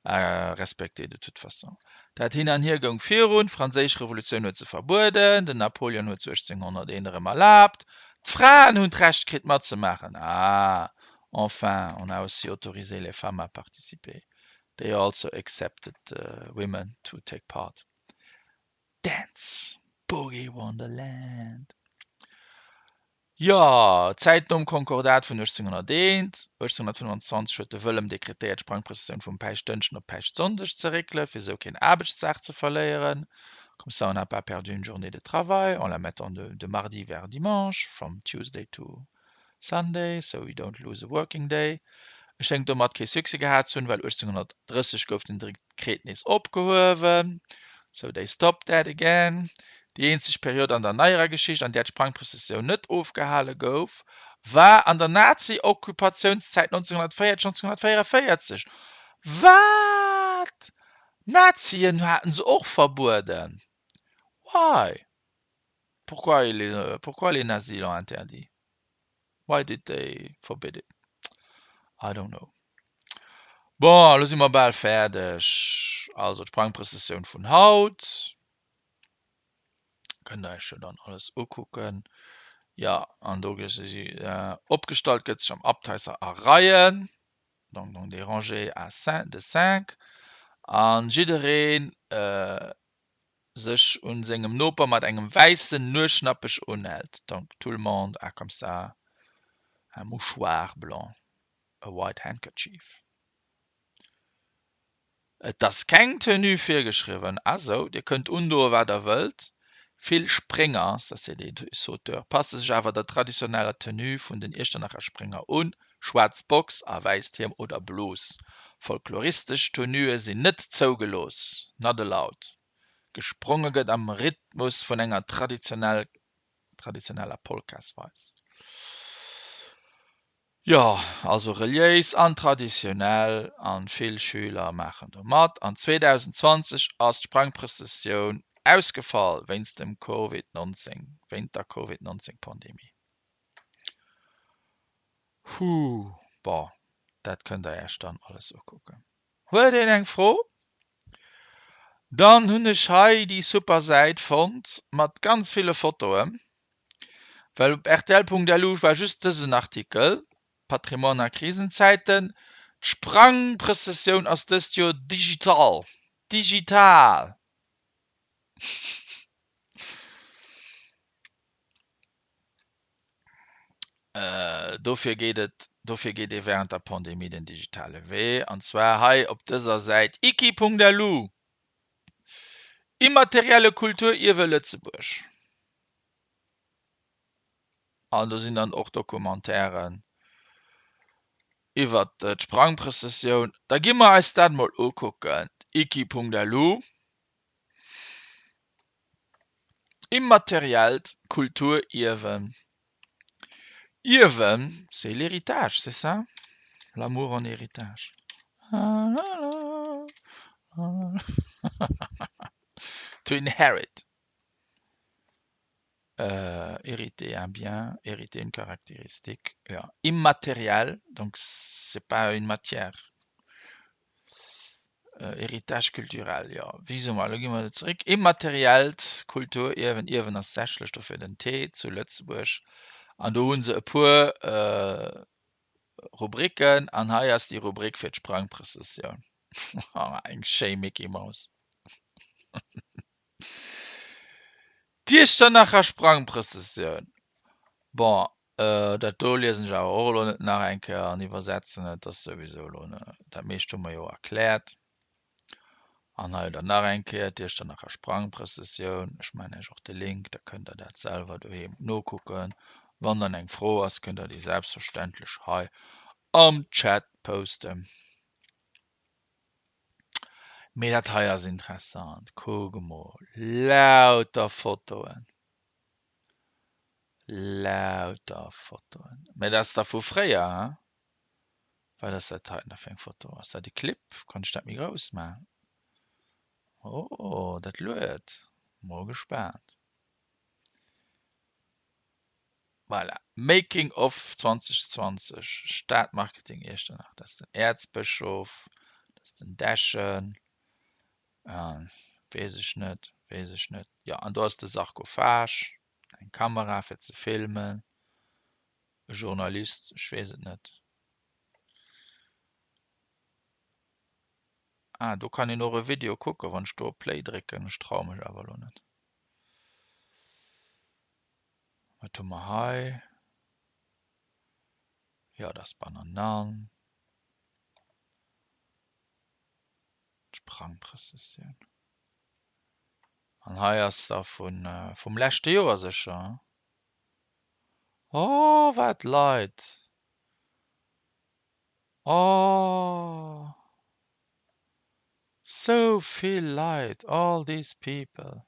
a respecté de toute façon. Dat Hin an Hier goung virun, d'Franséisch Revolutioun huet se verbueden, den Napoleon huet se 1801 erëm erlaabt, d'Fraen hunn d'Recht kritt matzemaachen, ah, enfin, on a aussi autorisé les femmes à participer, they also accepted women to take part. Dance, Boogie Wonderland. Jo, d'Zäit nom Konkordat vun 1801. 1825 huet de Wëllem dekretéiert, d'Sprangprëssessioun vum Päischtdënschden op Päischtsonndeg ze réckelen, fir esou keen Aarbechtsdag ze verléieren. Comme ça on n'a pas perdu une journée de travail en la mettant de de mardi vers dimanche, from Tuesday to Sunday, so we don't lose a working day. E schéngt domat kee Succès gehat ze hunn, well 1830 gouf den Dekret nees opgehuewen, so they stopped that again. Déi eenzeg Period an der neierer Geschicht, an där d'Sprangprëssessioun net ofgehale gouf, war an der Nazi-Okkupationszäit 1940, 1944. Wat? D'Nazien haten se och verbueden? Why? Pourquoi les, pourquoi les Nazis l'ont interdit? Why did they forbid it? I don't know. Bon, elo si mer bal fäerdeg. Also d'Sprangprëssessioun vun haut. Kënnt der iech jo dann alles ukucken. Ja, an do gesi si äh, opgestallt gëtt sech am Abteisser a Reien, donc dans des rangées à cin de cinq, an jiddereen äh, sech un sengem Noper mat engem wäissen Nueschnappech unhält, donc tout le monde a comme ça un mouchoir blanc, a white handkerchief. Et ass keng Tenue virgeschriwwen, ah sou, dir kënnt undoe wat der wëllt. Vill Sprénger, ça c'est des sauteurs, passe sech awer der traditioneller Tenue vun den Iechternacher Sprénger un, schwaarz Box a wäisst Hiem oder Blouse. Folkloristesch Tenuë sinn net zougelooss, not allowed. Gespronge gëtt am Rhythmus vun enger traditioneller Polkasweis. Jo, also reliéis an traditionell, an vill Schüler maachen do mat. An 2020 ass d'Sprangprëssessioun ausgefall wéinst dem Covid 19, wéint der Covid 19 Pandemie. Huh, bon, dat kënnt der Iech dann alles ukucken. Huet een eng Fro? Dann hunn ech hei déi super Säit fonnt mat ganz ville Fotoen. Well op rtl.lu war just dësen Artikel, Patrimoine a Krisenzäiten, D'Sprangprëssessioun ass dëst Joer digital. Digital! Dofir geet et, dofir geet ee wärend der Pandemie den digitale Wee, an zwar hei op dëser Säit iki.lu, Immaterielle Kulturierwe Lëtzebuerg. An do sinn dann och Documentairen iwwert d'Sprangprëssessioun. Da gi mer eis dat mol ukucken, iki.lu. Immateriellt Kulturierwen. Ierwen, c'est l'héritage, c'est ça? L'amour en héritage. To inherit. Hériter un bien, hériter une caractéristique, jo, immatériel, donc c'est pas une matière. Héritage culturel, jo, wéi soe mer, elo gi mer zeréck, immateriellt Kulturierwen, Ierwen ass sächlech, dofir den T zu Lëtzebuerg, an do hu se e puer Rubriken an hei ass déi Rubrik fir d'Sprangprëssessioun. Eng schéi Micky Maus. D'Iechternacher Sprangprëssessioun, bon. Dat do liesen ech awer och elo net nach eng Kéier an iwwersetzen et ass souwisou elo dat meescht hu mer jo erkläert. An hei dann nach eng Kéier d'Iechternacher Sprangprëssessioun. Ech maachen Iech och de Link, da kënnt der dat selwer doheem nokucken. Wann dann eng Fro ass, kënnt der déi selbstverständlech hei am Chat posten. Mee dat hei ass interessant, kuck emol, lauter Fotoen. Lauter Fotoen. Mä dat ass da vu fréier, he? Wat ass dat heiten da fir eng Foto? Ass dat e Clip? Kann ech dat méi grouss maachen? Oh, dat luet. Mol gespaant. Voilà, Making of 2020, Stadmarketing Iechternach. Dat ass den Äerzbëschof, dat ass den Dechen. Weess ech net, weess ech net. Jo, an do ass de Sarkophag, eng Kamera fir ze filmen, e Journalist, ech weess et net. Ah, do kann een och e Video kucken, wann ech do op Play drécken. Ech traue mech awer elo net. Wat hu mer hei? Jo, dat ass Bananan. D'Sprangprëssessioun. An hei ass da vun vum leschte Joer sécher, hein? Oh, wat Leit! Oh, sou vill Leit, all these people.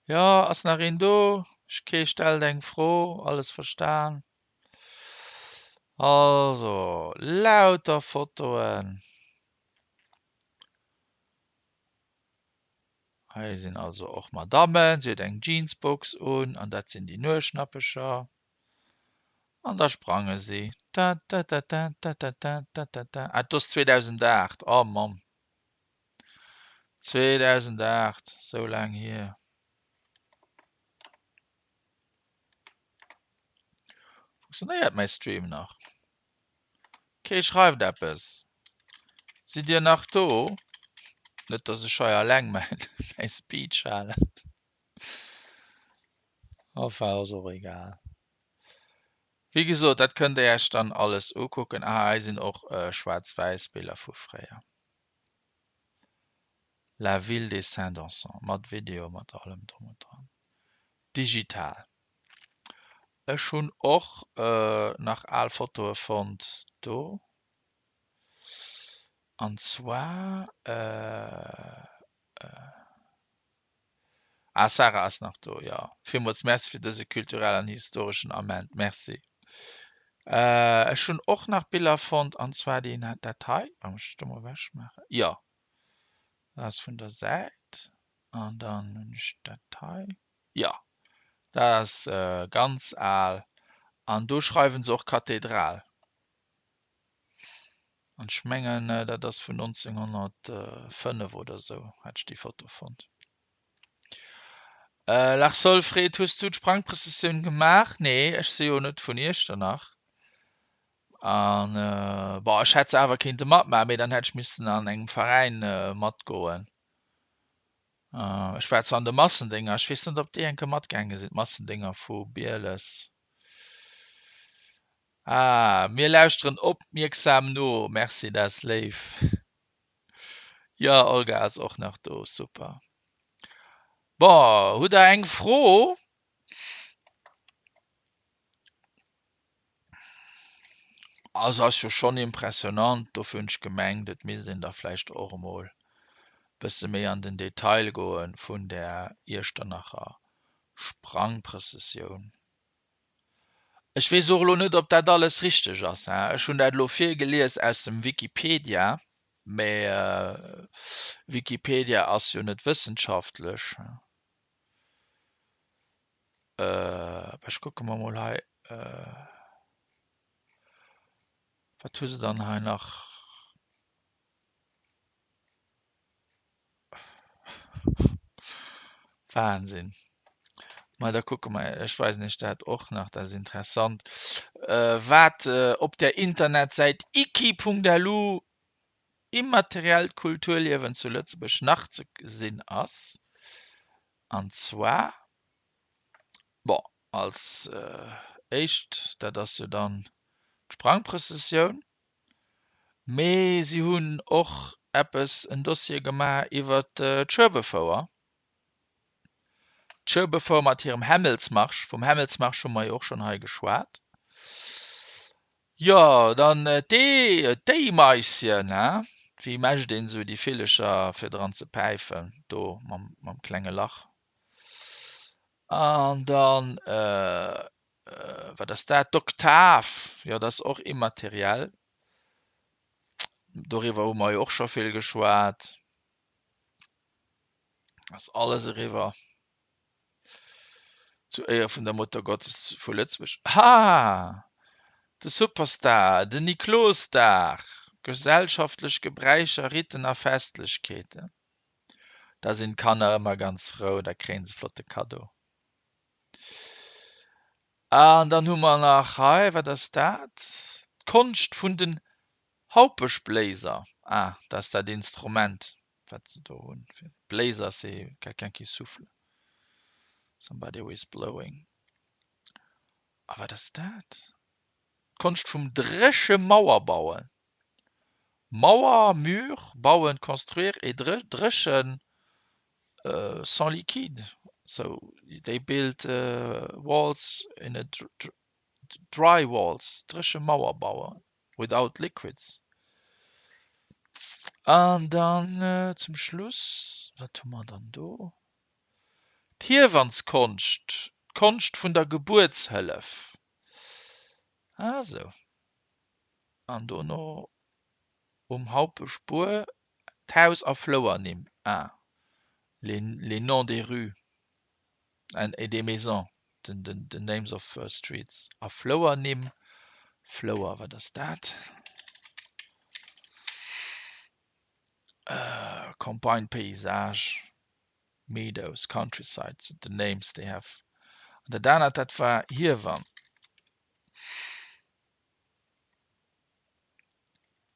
Jo, ass nach een do? Kee stellt eng Fro, alles verstan? Also, lauter Fotoen. Hei sinn also och Madammen, si huet eng Jeansbox un an dat sinn déi Nueschnappecher. An da sprange si. Ta ta ta ta ta ta ta ta ta ta. Ah, et ass 2008, oh Mamm. 2008, sou laang hier. Funktionéiert mäi Stream nach? Kee schreift eppes. Sidd dir nach do? Net dass ech hei alleng mäin mäi Speech halen. Enfin, ass och egal. Wéi gesot, dat kënnt dir iech dann alles ukucken. Ah, hei sinn och schwaarz-wäiss Biller vu fréier. La ville des Saint-Dansants mat Video, mat allem drum und dran. Digital. Ech hunn och nach al Fotoe fonnt do. An zwar, ah Sarah ass nach do, jo. Villmools Merci fir dëse kulturellen an historeschen Ament. Merci. Ech hunn och nach Biller fonnt, an zwar déi dat hei. Muss ech do mol ewech maachen? Jo, dat ass vun der Säit. An dann hunn ech dat hei. Jo, dat ass ganz al. An do schreiwe se och Kathedral. An ech mengen, dat ass vun 1905 oder esou, hat ech déi Foto fonnt. Lars Solfred, hues du d'Sprangprëssessioun gemaach? Nee, ech si jo net vun Iechternach. An bon, ech hätt se awer kéinte matmaachen, mee dann hätt ech missen an engem Veräin matgoen. Ech war zwar an de Massendénger, ech weess net, ob déi eng Kéier matgaange sinn, d'Massendénger vu Bieles. Ah, mir lauschteren opmierksam no. Merci, dat ass léif. Jo, Olga ass och nach do, super. Bon, hutt der eng Fro? Also ass jo schonn impressionant, dofir hunn ech gemengt, et misst een da vläicht och emol e bësse méi an den Detail goe vun där Iechternacher Sprangprëssessioun. Ech weess och elo net, ob dat alles richteg ass, hein. Ech hunn dat elo virgelies aus dem Wikipedia, mä Wikipedia ass jo net wëssenschaftlech, hein. Ech kucke mer mol hei, wat hu se dann hei nach? Wahnsinn. Ma da kucke mer, ech weisen Iech dat och nach, dat ass interessant, wat op der Internetsäit iki.lu Immateriellt Kulturliewen zu Lëtzebuerg nach ze gesinn ass. An zwar, bon, als éischt, dat ass jo dann d'Sprangprëssessioun, mee si hunn och eppes, en Dossier gemaach iwwer d'Schueberfouer. D'Schueberfouer mat hirem Hämmelsmarsch, vum Hämmelsmarsch hu mer jo och schonn hei geschwat. Jo, dann d'Eemaischen, he? Wéi mescht een esou déi Villecher fir dran ze päifen, do mam klenge Lach? An dann, wat ass dat? D'Oktav, jo, dat ass och immateriell. Doriwwer hu mer jo och scho vill geschwat. Ass alles eriwwer. Zu Éiere vun der Muttergottes vu Lëtzebuerg. Ha! De Superstar, den Niklosdag, gesellschaftlech Gebräicher, Riten a Festlechkeeten. Da sinn d'Kanner ëmmer ganz frou, da kréie se flotte Kaddo. An dann hu mer nach hei, wat ass dat? D'Konscht vun den Haupeschbléiser. Ah, dat ass dat Instrument, wat se do hunn. Bléiser, c'est quelqu'un qui souffle. Somebody who is blowing. A wat ass dat? D'Konscht vum dréche Mauerbauen. Mauer, mur, bauen, construire et dréchen sans liquide. So they build walls in a dry walls, dréche Mauer bauen without liquids. An dann zum Schluss, wat hu mer dann do? D'Hiewanskonscht, d'Konscht vun der Gebuertshëllef. Ah sou. An dono um Haupeschbuer d'Haus a Flouernimm, ah, les les noms des rues et des maisons, den den the names of streets a Flouernimm, Flouer, wat ass dat? Campagne, paysage, meadows, countryside, the names they have. An dat anert, dat war Hiewann.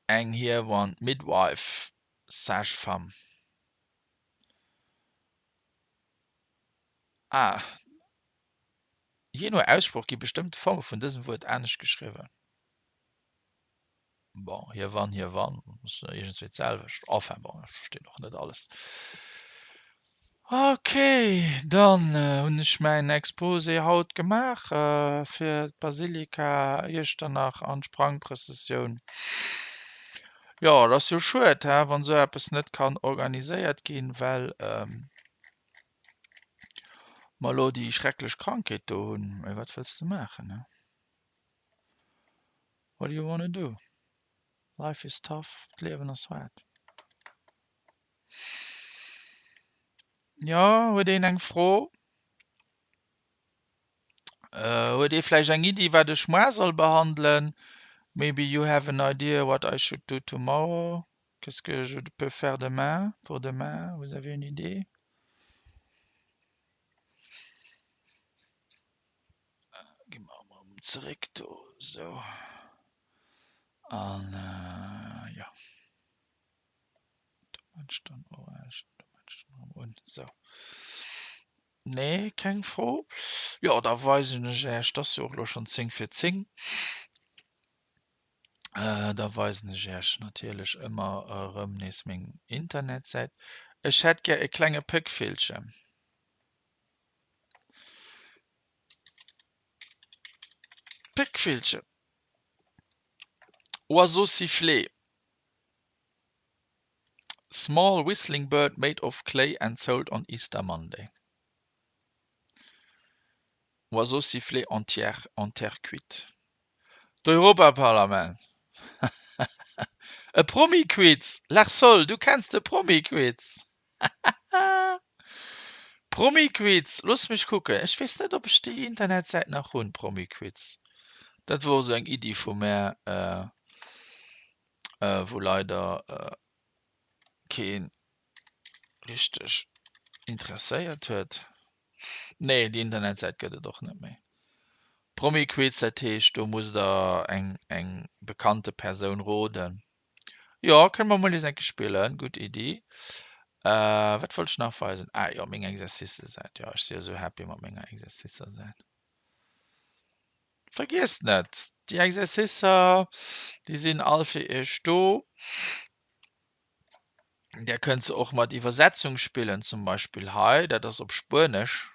Eng Hiewann, midwife, sage-femme. Ah, jee no Aussproch gi bestëmmte Forme vun dësem Wuert anescht geschriwwen. Bon, Hiewann, Hiewann, ass iergendswéi d'selwecht. Enfin bon, ech verstinn och net alles. Ok, dann hunn ech mäin Exposé haut gemaach fir d'Basilika Iechternach an d'Sprangprëssessioun. Jo, et ass jo schued, he, wann esou eppes net kann organiséiert ginn, well mer elo déi schrecklech Krankheet do hunn. Mee wat wëlls de maachen, he? What do you wanna do? Life is tough, d'Liewen ass haart. Jo, huet een eng Fro? Huet ee vläicht eng Iddi, wat ech moar soll behandelen? Maybe you have an idea what I should do tomorrow? Qu'est-ce que je peux faire demain, pour demain? Vous avez une idée? Gi mer emol zeréck do, esou. An jo. Do mënscht dann orange, do mënscht dann erëm un. Sou. Nee, keng Fro. Jo, da weisen ech Äech, 't ass jo och elo schonn 10 vir 10, da weisen ech Äech natierlech ëmmer erëm nees meng Internetsäit. Ech hätt gär e klenge Péckvillchen. Péckvillchen. Oiseau sifflé. Small whistling bird made of clay and sold on Easter Monday. Oiseau sifflé en tiers en terre cuite. D'Europaparlament. E Promi-Quiz! Lars-Sol, du kenns de Promi-Quiz? Promi-Quiz, looss mech kucken, ech weess net, ob ech déi Internetsäit nach hunn, Promi-Quiz. Dat wor esou eng Iddi vu mär. Wou leider kee richteg interesséiert huet. Nee, déi Internetsäit gëtt et och net méi. Promi-Quiz, dat heescht do musst der eng eng bekannte Persoun roden. Jo, kënne mer mol nees eng Kéier spillen, gutt Iddi. Wat wollt ech nach weisen? Ah jo, meng Exercice-Säit. Jo, ech si jo esou happy mat menger Exercicer-Säit. Vergiesst net, déi Exercicer, déi sinn all fir iech do. Där kënnt se och mat Iwwersetzung spillen, zum Beispill hei, dat ass op Spuenesch.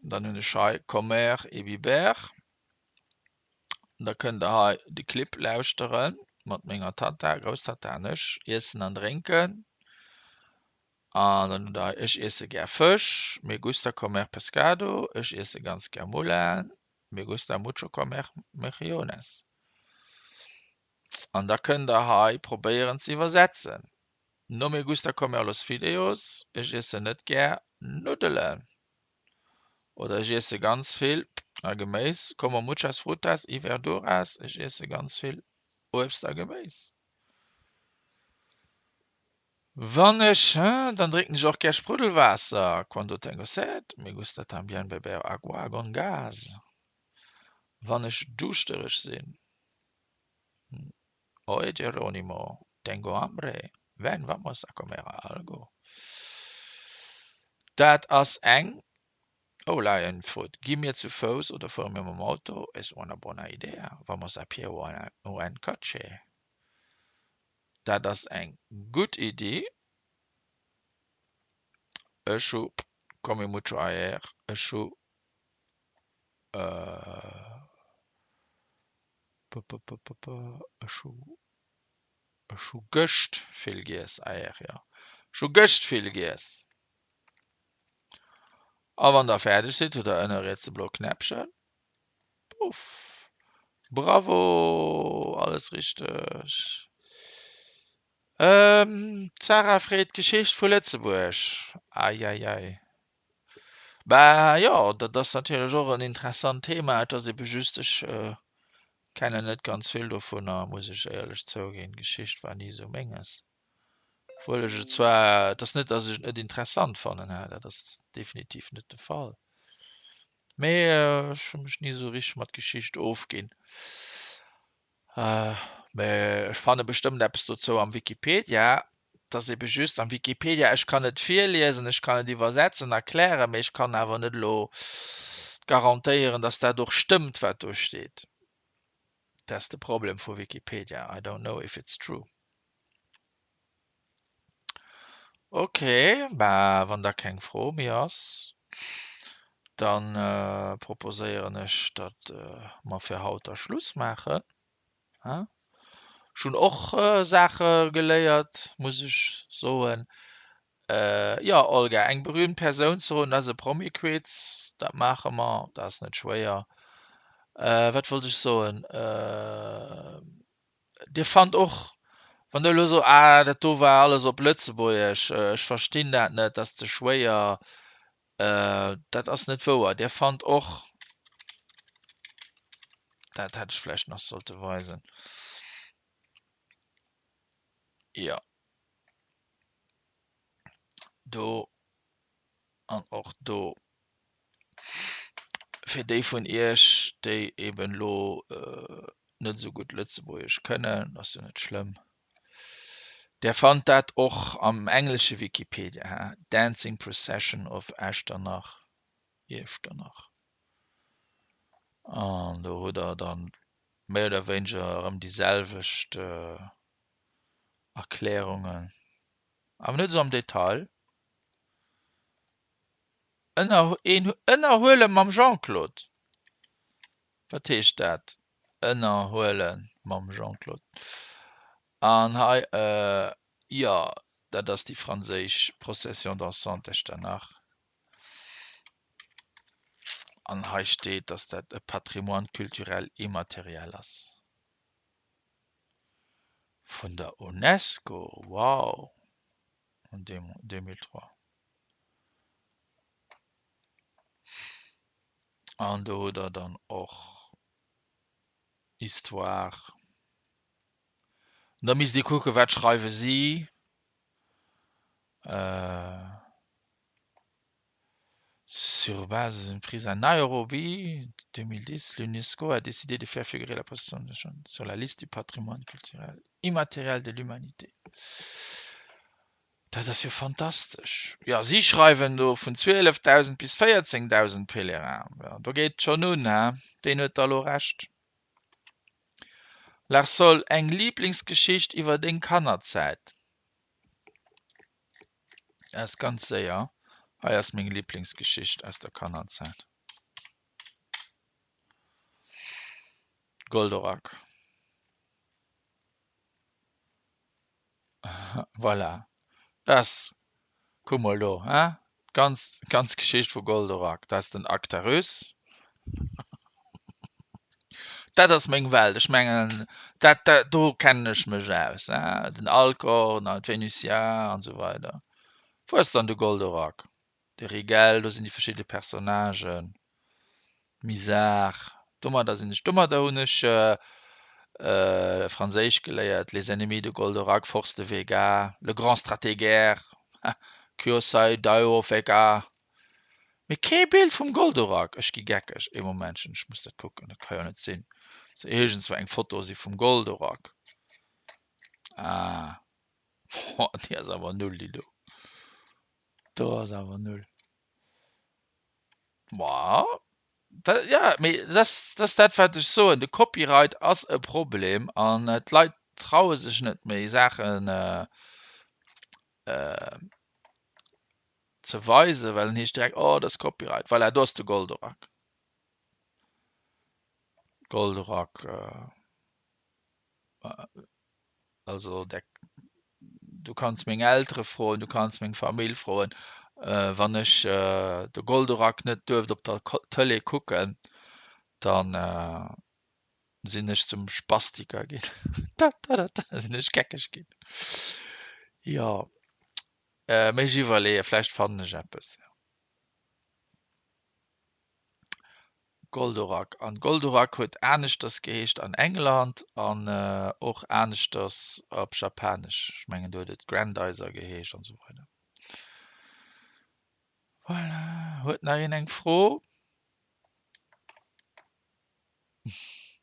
Dann hunn ech hei Comer y biber. Da kënnt der hei de Clip lauschtere mat menger Tatta, Grousstatta an ech, Iessen an Drénken. An dann hutt der hei Ech iesse gär Fësch, Me gusta comer pescado, Ech iesse ganz gär Moulin, Me gusta mucho comer mejillones. An da kënnt der hei probéieren ze iwwersetzen. No me gusta comer los fideos, Ech iessen net gär Nuddelen. Oder ech iesse ganz vill a Geméis, Como muchas frutas y verduras, Ech iesse ganz vill Uebst a Geméis. Wann ech, dann drénken ech och gär Spruddelwaasser, Cuando tengo sed, me gusta también beber agua con gas. Wann ech duuschtereg sinn, Oye Geronimo, tengo hambre, ven, vamos a comer algo. Dat ass eng Hola, en foot. Gi mir zu Fouss oder fuere mir mam Auto? Es una buena idea, vamos a pie o en coche. Dat ass eng gutt Iddi. Ech hu comí mucho ayer. Ech hu ech hu ech hu gëscht vill giess. Ayer, jo. Ech hu gëscht vill giess. A wann der fäerdeg sidd, hutt der ënne riets de blo Knäppchen. Puff. Bravo, alles richteg. Ähm, d'Sarah freet d'Geschicht vu Lëtzebuerg. Eieiei. Bah jo, dat ass natierlech och en interessant Thema. Et ass ebe just, ech kennen net ganz vill dovunner, muss ech éierlech zouginn. Geschicht war ni esou menges. Obwuel ech et zwar, et ass net, datt ech et net interessant fannen, hè, dat ass definitiv net de Fall. Mee ech hu mech ni esou richteg mat Geschicht ofginn. Mee ech fanne bestëmmt eppes dozou am Wikipedia. Et ass ebe just am Wikipedia, ech kann et virliesen, ech kann et iwwersetzen, erklären, mee ech kann awer net elo garantéieren, datt dat och stëmmt, wat do steet. Dat ass de Problem vu Wikipedia, I don't know if it's true. Ok, bah wann da keng Fro méi ass, dann proposéieren ech, datt mer fir haut da Schluss maachen. Ech hunn och Saache geléiert, muss ech soen. Jo Olga, eng berühmt Persoun ze roden, dat ass e Promi-Quiz, dat maache mer, dat ass net schwéier. Wat wollt ech soen? Dir fannt och, wann der elo sot, ah dat do war alles op Lëtzebuergesch, ech verstinn dat net, dat ass ze schwéier, dat ass net wouer. Dir fannt och, dat hätt ech vläicht nach sollte weisen, jo do an och do. Fir déi vun iech, déi eben elo net esou gutt Lëtzebuergesch kënnen, ass jo net schlëmm, där fannt dat och am englesche Wikipedia, ha, Dancing Procession of Echternach, Iechternach. An do hutt der dann méi oder wéineger erëm déi selwecht Erklärungen, awer net esou am Detail. Ënner, een ënnerhuele mam Jean-Claude. Wat heescht dat? Ënnerhuele mam Jean-Claude. An hei, jo, dat ass déi franséisch Procession dansante d'Echternach. An hei steet, dass dat e Patrimoine culturel immatériel ass. Vun der UNESCO, wow! En 2003. An do hutt der dann och Histoire. Da misst Dir kucken, wat schreiwe si. Sur base d'une prise à Nairobi 2010, l'UNESCO a décidé de faire figurer la procession sur la liste du patrimoine culturel immatériel de l'humanité. Dat ass jo fantastesch. Jo, si schreiwen do vun 12.000 bis 14.000 Pèlerins. Jo, do geet et schonn un, hä? Deen huet da lo Recht. Larsol, eng Liblingsgeschicht iwwer deng Kannerzäit? Dat ass ganz séier. Hei ass meng Liblingsgeschicht aus der Kannerzäit. Goldorak. Voilà, dat ass, kuck mol do, hein, d'ganz, d'ganz Geschicht vu Goldorak. Dat ass den Actarus. Dat ass meng Welt. Ech mengen, dat, dat, do kennen ech mech aus, hein, den Alcorn an d'Venusia an esou weider. Wou ass dann de Goldorak? De Rigel, do sinn déi verschidde Personnagen. Mizar, domadder sinn ech, domadder hunn ech Franséisch geléiert, Les ennemis de Goldorak, Force de Vega, Le grand Stratéguerre, Kyosei Daio Vega. Mee kee Bild vum Goldorak! Ech gi geckeg. Ee Momentchen, ech muss dat kucken, dat ka jo net sinn, dass iergendswou eng Foto si vum Goldorak. Ah, déi ass awer null, déi do. Do ass awer null. Ma dat, ja, mee dat ass, dat ass dat, wat ech soen. De Copyright ass e Problem an d'Leit traue sech net méi Saachen ze weisen, well en heescht direkt, oh dat ass Copyright. Voilà, do ass de Goldorak. Goldorak. Also der, du kanns meng Eltere froen, du kanns meng Famill froen, wann ech de Goldorak net duerft op der Tëlee kucken, dann sinn ech zum Spastiker ginn. Da da da sinn ech geckeg ginn. Jo, mee ech iwwerleeë, vläicht fannen ech eppes. Goldorak. An Goldorak huet aneschters geheescht an England an och aneschters op Japanesch. Ech mengen do huet et Grandizer geheescht an esou weider. Voilà, huet nach een eng Fro?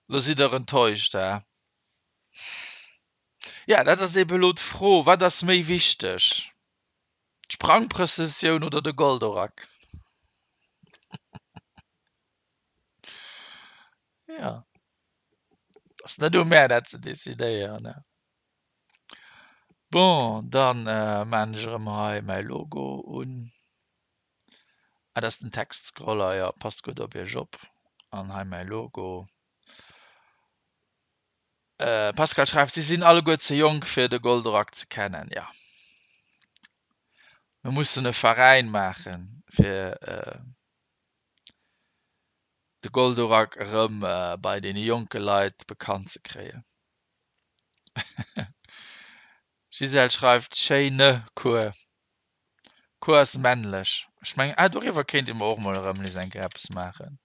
Lo sidd der enttäuscht, hä? Ja, dat ass eben elo d'Fro, wat ass méi wichteg? D'Sprangprëssessioun oder de Goldorak? Ja, ass net u mär dat ze decidéieren. Bon, dann maan ech erëm hei mäi Logo un. Ah, dat ass den Textscroller, jo, passt gutt op iech op. An hei mäi Logo. Pascal schreift, si sinn alleguer ze jonk fir de Goldorak ze kennen. Ja. Mir mussen e Veräin maachen fir de Goldorak erëm bei deene jonke Leit bekannt ze kréien. Gisèle schreift, schéine Cours. Cours ass männlech. Ech mengen, ah doriwwer kéinte mer och mol erëm nees eng Kéier eppes maachen.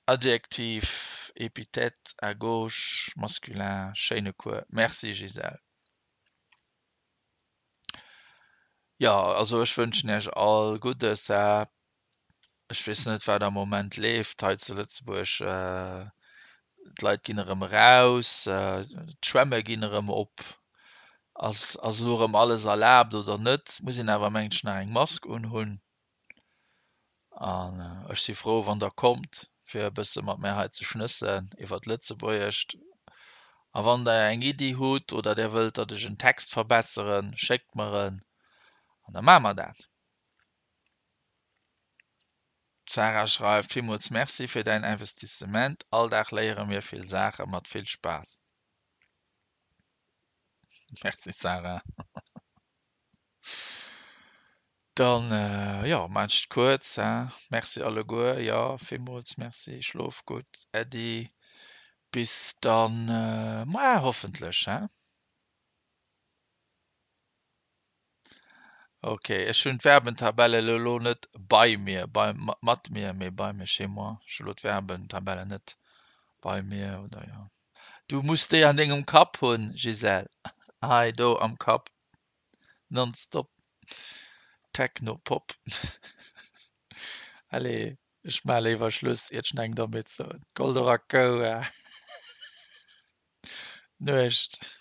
Adjektiv, Epithète à gauche, masculin, schéine Cours. Merci Gisèle. Jo, also ech wënschen Iech all Guddes. Ech weess net, wat am Moment leeft hei zu Lëtzebuerg. D'Leit ginn erëm eraus, d'Schwämme ginn erëm op. Ass, ass elo erëm alles erlaabt oder net? Muss een awer mengen ech nach eng Mask unhunn. An ech si frou, wann Der kommt, fir e bësse mat mär hei ze schnëssen iwwer d'Lëtzebuergescht. A wann Der eng Iddi hutt oder Der wëllt, datt ech en Text verbesseren, schéckt mer en an da maache mer dat. D'Sarah schreift, Villmools Merci fir däin Investissement. All Dag léiere mir vill Saache mat vill Spaass. Merci Sarah. Dann jo, maan ech et kuerz hein. Merci alleguer, jo villmools merci, schlof gutt Äddi, bis dann moar hoffentlech hein. Ok, ech hunn d'Verbentabelle elo net bei mir, bei mat mir, mee bei mir, chez moi. Ech hu lo d'Verbentabelle net bei mir oder jo. Du muss déi an dengem Kapp hunn, Gisèle, hei do am Kapp. Nonstop Techno Pop. Allez, ech maache léiwer Schluss, iert ech nach eng Dommheet soen. Goldorak go! Nuecht.